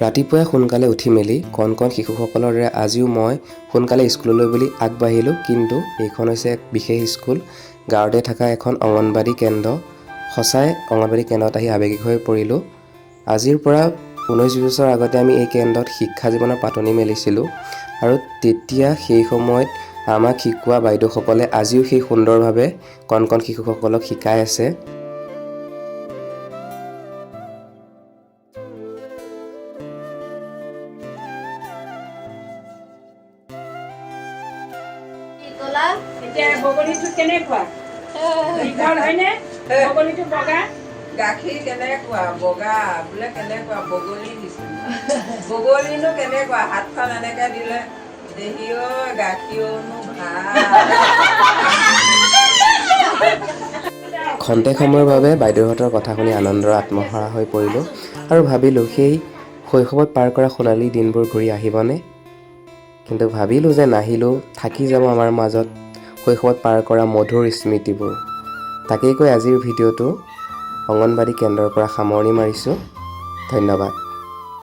ৰাতিপুৱাই সোনকালে উঠি মেলি কণ কণ শিশুসকলৰ দৰে আজিও মই সোনকালে স্কুললৈ বুলি আগবাঢ়িলোঁ। কিন্তু এইখন হৈছে এক বিশেষ স্কুল, গাঁৱতে থকা এখন অংগনবাড়ী কেন্দ্ৰ। সঁচাই অংগনবাড়ী কেন্দ্ৰত আহি আৱেগিক হৈ পৰিলোঁ। আজিৰ পৰা 19 বছৰ আগতে আমি এই কেন্দ্ৰত শিক্ষা জীৱনৰ পাতনি মেলিছিলোঁ আৰু তেতিয়া সেই সময়ত আমাক শিকোৱা বাইদেউসকলে আজিও সেই সুন্দৰভাৱে কণ কণ শিশুসকলক শিকাই আছে। কি ক'লা? এতিয়া বগলীটো কেনেকুৱা? দীঘল হয়নে বগলীটো? বগা। গাখীৰ কেনেকুৱা? বগা বোলে। কেনেকুৱা? বগলী নিচিনা। বগলীনো কেনেকুৱা? হাতখন এনেকে দিলে দেহি। ঐ, গাখীৰনো ভাল। খন্তেক সময়ৰ বাবে বাইদেউহঁতৰ কথা শুনি আনন্দৰ আত্মহাৰা হৈ পৰিলোঁ আৰু ভাবিলোঁ, সেই শৈশৱত পাৰ কৰা সোণালী দিনবোৰ ঘূৰি আহিবনে? কিন্তু ভাবিলোঁ যে নাহিলেও থাকি যাব আমাৰ মাজত শৈশৱত পাৰ কৰা মধুৰ স্মৃতিবোৰ। তাকেই কৈ আজিৰ ভিডিঅ'টো অংগনবাড়ী কেন্দ্ৰৰ পৰা সামৰণি মাৰিছোঁ। ধন্যবাদ।